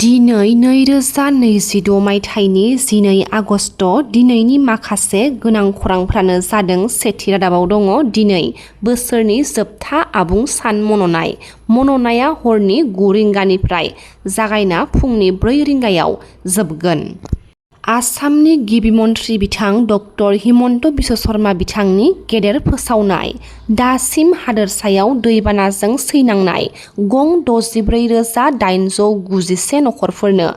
दिनै 2026 मायथाइनि 12 आगस्ट दिनैनि माखासे गोनां खौरांफ्रानो जादों। सेथि रादाबाव दङ दिनै बोसोरनि जोबथा आबुं सान मन'नाया हरनि 9 रिंगानिफ्राय जागायना फुंनि 4 रिंगायाव जोबगोन। आसामनि गिबि मन्थ्रि बिथां डक्टर हिमन्त बिश्व शर्मा बिथांनि गेदेर फोसावनाय। दासिम हादोरसायाव दैबानाजों सैनांनाय गं 64,891 नखरफोरनो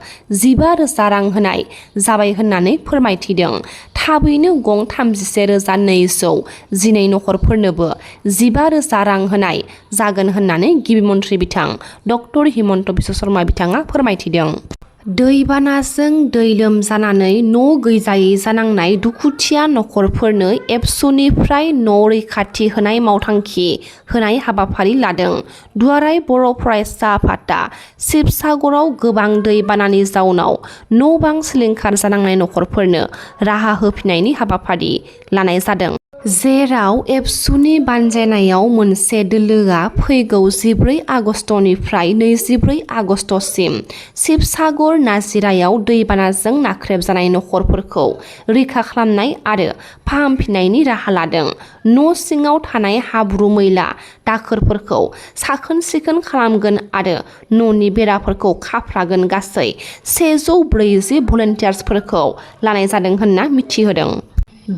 15,000 रां होनाय जाबाय होननानै फोरमायथिदों। थाबैनो गं 31,212 नखरफोरनोबो 15,000 रां होनाय जागोन होननानै गिबि मन्थ्रि बिथां डक्टर हिमन्त बिश्व शर्मा बिथाङा फोरमायथिदों। दैबानाजों दै लोमजानानै न' गैजायै जानांनाय दुखुथिया नखरफोरनो एबसुनिफ्राय न' रैखाथि होनाय मावथांखि होनाय हाबाफारि लादों। दुलाराय बर' फरायसा आफादआ शिबसागराव गोबां दै बानानि जाउनाव न' बां सिलिंखार जानांनाय नखरफोरनो राहा होफिन्नायनि हाबाफारि लानाय जादों। जेराव एबसुनि बानजायनायाव मोनसे दोलोआ फैगौ 14 आगस्टनिफ्राय 24 आगस्टसिम शिबसागर नाजिरायाव दैबानाजों नाख्रेबजानाय नखरफोरखौ रैखा खालामनाय आरो फाहामफिन्नायनि राहा लादों। न' सिङाव थानाय हाब्रु मैला दाखोरफोरखौ साखोन सिखोन खालामगोन आरो न'नि बेराफोरखौ खाफ्रागोन। गासै 140 भलन्टियार्सफोरखौ लानाय जादों होनना मिथिहोदों।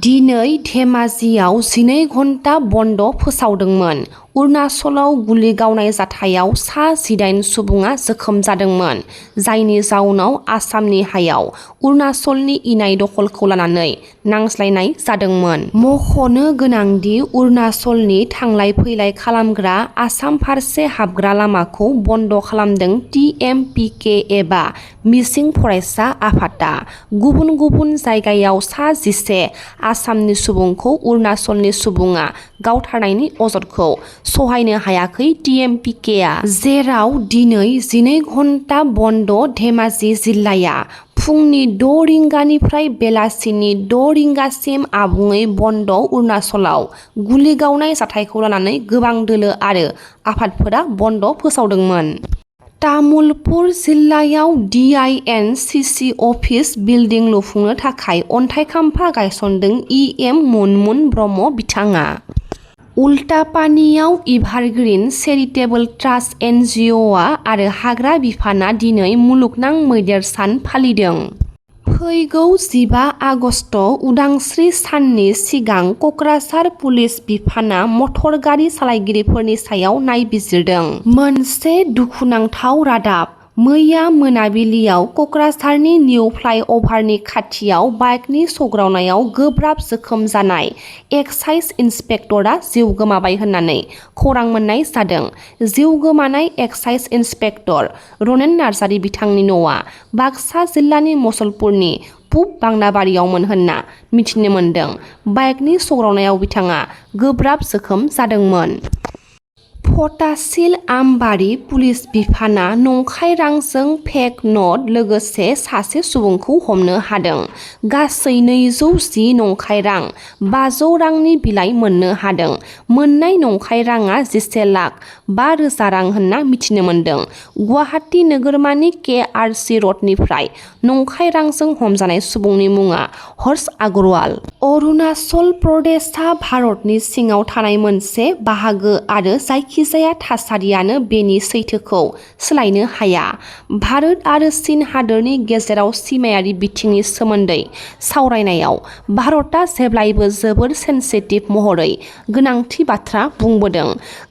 दिनै धेमाजियाव 12 घन्टा बन्द फोसावदोंमोन। अरुणाचलाव गुलि गावनाय जाथायाव सा 18 सुबुङा जोखोम जादोंमोन। जायनि जाउनाव आसामनि हायाव अरुणाचलनि इनाय दखलखौ लानानै नांज्लायनाय जादोंमोन। मख'नो गोनांदि अरुणाचलनि थांलाय फैलाय खालामग्रा आसाम फारसे हाबग्रा लामाखौ बन्द खालामदों TMPK एबा मिसिं फरायसा आफादआ। गुबुन गुबुन जायगायाव सा 11 आसामनि सुबुंखौ अरुणाचलनि सुबुङा गावथारनायनि अजदखौ सहायनो हायाखै TMPKआ। जेराव दिनै 12 घन्टा बन्द धेमाजि जिल्लाया फुंनि 6 रिंगानिफ्राय बेलासिनि 6 रिंगासिम आबुङै बन्द। अरुणाचलाव गुलि गावनाय जाथायखौ लानानै गोबां दोलो आरो आफादफोरा बन्द फोसावदोंमोन। तामुलपुर जिल्लायाव DINCC अफिस बिल्डिं लुफुंनो थाखाय अन्थाइ खाम्फा गायसनदों EM मुनमुन ब्रह्म बिथाङा। उल्टापानियाव इभारग्रिन चेरिटेबल ट्रास्ट NGOआ आरो हाग्रा बिफाना दिनै मुलुगनां मैदेर सान फालिदों। फैगौ 15 आगस्ट उदांस्रि साननि सिगां कक्राझार पुलिस बिफाना मटर गारि सालायगिरिफोरनि सायाव नायबिजिरदों। मोनसे दुखुनांथाव रादाब। मैया मोनाबिलियाव कक्राझारनि निउ फ्लाइअभारनि खाथियाव बाइकनि सौग्रावनायाव गोब्राब जोखोम जानाय एक्साइज इन्सपेक्टरा जिउ गोमाबाय होननानै खौरां मोन्नाय जादों। जिउ गोमानाय एक्साइज इन्सपेक्टर रनेन नार्जारी बिथांनि न'आ बाक्सा जिल्लानि मसलपुरनि पुब बांनाबारियावमोन होनना मिथिनो मोन्दों। बाइकनि सौग्रावनायाव बिथाङा गोब्राब जोखोम जादोंमोन। फटाशिल आमबारि पुलिस बिफाना नंखाय रांजों फेक नट लोगोसे सासे सुबुंखौ हमनो हादों। गासै 210 नंखाय रां 500 रांनि बिलाइ मोननो हादों। मोननाय नंखाय राङा 11,05,000 रां होनना मिथिनो मोन्दों। गुवाहाटी नोगोरमानि KRC रडनिफ्राय नंखाय रांजों हमजानाय सुबुंनि मुङा हर्ष आगरवाल। अरुणाचल प्रदेशआ भारतनि सिङाव थानाय मोनसे बाहागो आरो जायखिजाया थासारियानो बेनि सैथोखौ सोलायनो हाया। भारत आरो चीन हादोरनि गेजेराव सिमायारि बिथिंनि सोमोन्दै सावरायनायाव भारतआ जेब्लायबो जोबोद सेनसिटिभ महरै गोनांथि बाथ्रा बुंबोदों।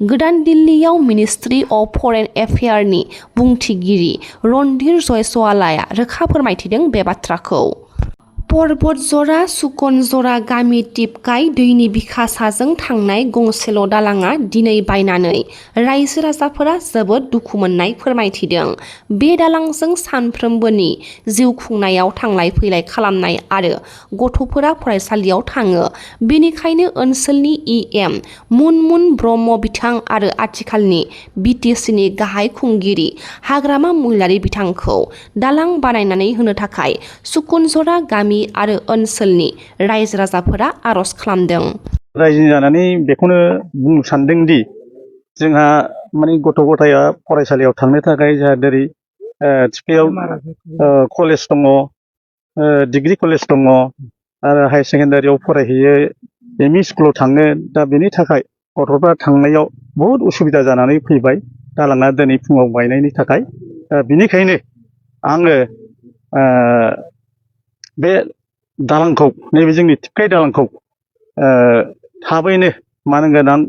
गोदान दिल्लीयाव मिनिस्ट्रि अफ फरेन एफेयार्सनि बुंथिगिरि रणधीर जयसवालाया रोखा फोरमायथिदों बे बाथ्राखौ। पर्बतजरा सुकनजरा गामि टिपकाइ दैनि बिखासाजों थांनाय गंसेल' दालांआ दिनै बायनानै रायजो राजाफोरा जोबोद दुखु मोननाय फोरमायथिदों। बे दालांजों सानफ्रोमबोनि जिउ खुंनायाव थांलाय फैलाय खालामनाय आरो गथ'फोरा फरायसालियाव थाङो। बेनिखायनो ओनसोलनि EM मुनमुन ब्रह्म बिथां आरो आथिखालनि BTCनि गाहाय खुंगिरि हाग्रामा महिलारी बिथांखौ दालां बानायनानै होनो थाखाय सुकनजरा गामि आरो ओनसोलनि रायजो राजाफोरा आर'ज खालामदों। रायजो जानानै बेखौनो बुंनो सानदोंदि जोंहा गथ' गथाया फरायसालियाव थांनो थाखाय जोंहा जेरै थिफायाव कलेज दङ, डिग्री कलेज दङ आरो हायार सेकेन्डारियाव फरायहैयो, एमइ स्कुलाव थाङो। दा बेनि थाखाय गथ'फ्रा थांनायाव बहुद उसुबिदा जानानै फैबाय दालाङा दिनै फुङाव बायनायनि थाखाय। बिनिखायनो आङो बे दालांखौ, नैबे जोंनि थिफखाय दालांखौ थाबैनो मानो गोनां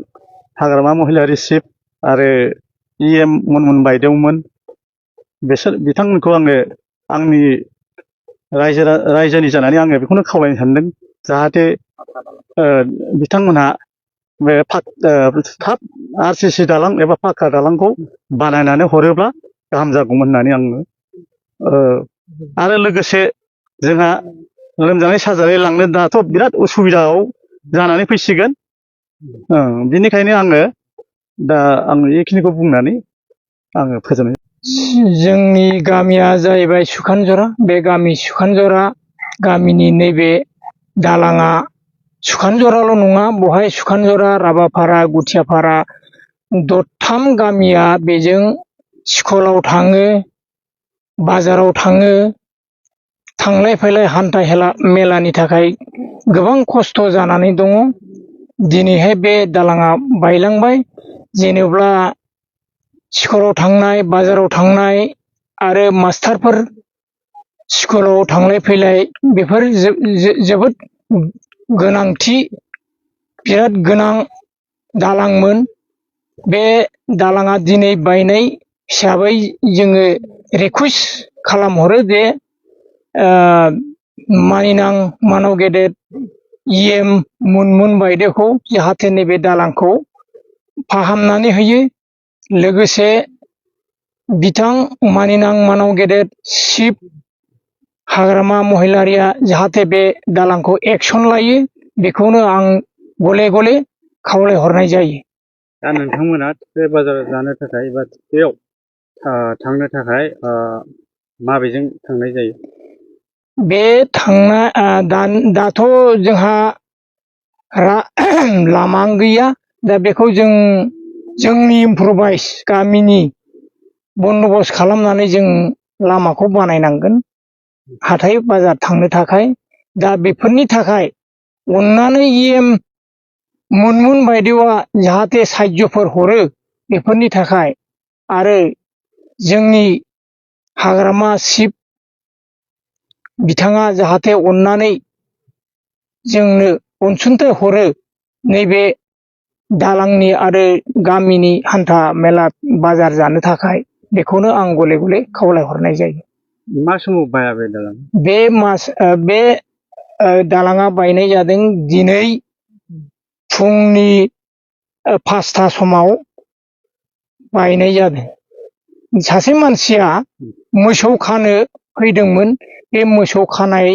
हाग्रामा महिलारि चिफ आरो EM मोनमोन बायदेवमोन, बिथांमोनखौ आङो आंनि रायजोनि जानानै आङो बेखौनो खावलायनो सानदों, जाहाथे बिथांमोनहा बे थाब RCC दालां एबा पाक्का दालांखौ बानायनानै हरोब्ला गाहाम जागौमोन होननानै आङो आरो लोगोसे जोंहा लोमजानाय साजानाय लांनो दाथ' बिराद उसुबिदायाव जानानै फैसिगोन। बिनिखायनो आङो बेखिनिखौ बुंनानै आङो फोजोबनाय। जोंनि गामिया जाहैबाय सुखानजरा। बे गामि सुखानजरा गामिनि नैबे दालाङा सुखानजराल' नङा, बहाय सुखानजरा, राबापारा, गुथियापारा दरथाम गामिया बेजों स्कुलाव थाङो, बाजाराव थाङो, थांलाय फैलाय हान्था मेलानि थाखाय गोबां खस्थ' जानानै दङ। दिनैहाय बे दालाङा बायलांबाय। जेनेब्ला स्कुलाव थांनाय, बाजाराव थांनाय आरो मास्टारफोर स्कुलाव थांलाय फैलाय बेफोर जोबोद गोनांथि, बिराद गोनां दालांमोन। बे दालाङा दिनै बायनाय हिसाबै जोङो रिकुवेस्ट खालामहरो जे मानिनां मानव गेदेर EM मोनमोन बायदेवखौ जाहाथे नैबे दालांखौ फाहामनानै होयो। लोगोसे बिथां मानिनां मानव गेदेर चिफ हाग्रामा महिलारिया जाहाथे बे दालांखौ एक्सन लायो, बेखौनो आं गले गले खावलायहरनाय जायो। दा नोंथांमोना थिफे बाजार जानो थाखाय एबा थिफेयाव थांनो थाखाय माबेजों थांनाय जायो? बे दाथ' जोंहा लामा गैया। दा बेखौ जोंनि इम्प्रभाइस गामिनि बन्दबस्त खालामनानै जों लामाखौ बानायनांगोन हाथाय बाजार थांनो थाखाय। दा बेफोरनि थाखाय अननानै EM मोनमोन बायदेवा जाहाथे साहाय्यफोर हरो बेफोरनि थाखाय, आरो जोंनि हाग्रामा चिफ बिथाङा जाहाथे अननानै जोंनो अनसुंथाइ हरो नैबे दालांनि आरो गामिनि हान्था मेला बाजार जानो थाखाय, बेखौनो आं गले गले खावलायहरनाय जायो। मा समाव बाया बे दालां? बे दालाङा बायनाय जादों दिनै फुंनि 5टा समाव बायनाय जादों। सासे मानसिया मोसौ खानो फैदोंमोन, बे मोसौ खानाय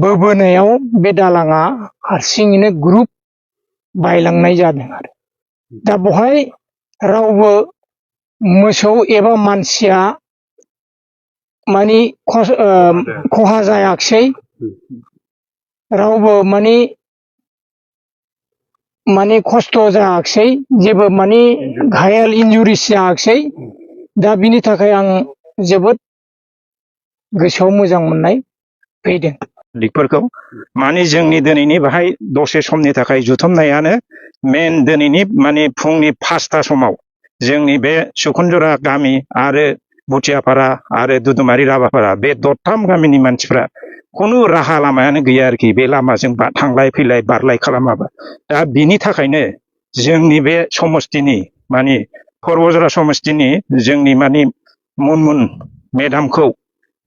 बोबोनायाव बे दालाङा हारसिङैनो ग्रुप बायलांनाय जादों आरो। दा बेवहाय रावबो मोसौ एबा मानसिया माने खहा जायाखिसै, रावबो माने खस्थ' जायाखिसै, जेबो माने घायल इन्जुरिस जायाखिसै। दा बिनि थाखाय आं जोबोद गोसोआव मोजां मोननाय फैदों। दिगफोरखौ माने जोंनि दिनैनि बाहाय दसे समनि थाखाय जुथुमनायानो मेन दिनैनि माने फुंनि 5टा समाव जोंनि बे सुखुनजरा गामि आरो बुथियापारा आरो दुदुमारि राभापारा बे दरथाम गामिनि मानसिफ्रा खुनु राहा लामायानो गैया आरोखि, बे लामाजों थांलाय फैलाय बारलाय खालामाबा। दा बिनि थाखायनो जोंनि बे समस्तिनि माने परबजरा समस्तिनि जोंनि माने मुनमुन मेदामखौ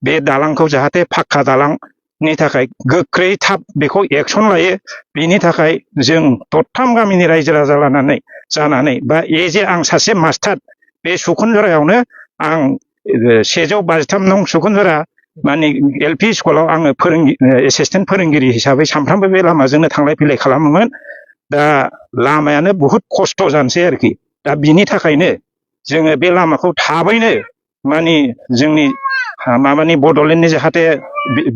बे दालांखौ जाहाथे फाक्का दालांनि थाखाय गोख्रै थाब बेखौ एक्सन लायो, बिनि थाखाय जों दरथाम गामिनि रायजो राजा जानानै बा आं सासे मास्टार बे सुखुनजरायावनो आं 153 नं सुखुनजरा माने LP स्कुलाव आङो एसिस्टेन्ट फोरोंगिरि हिसाबै सानफ्रामबो बे लामाजोंनो थांलाय फैलाय खालामोमोन। दा लामायानो बहुद खस्थ' जानोसै आरोखि। दा बिनि थाखायनो जोङो बे लामाखौ थाबैनो माने जोंनि माबानि बड'लेण्डनि जाहाथे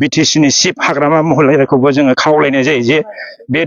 BTC नि चिफ हाग्रामा महिलारिखौबो जोङो खावलायनाय जायो जे बे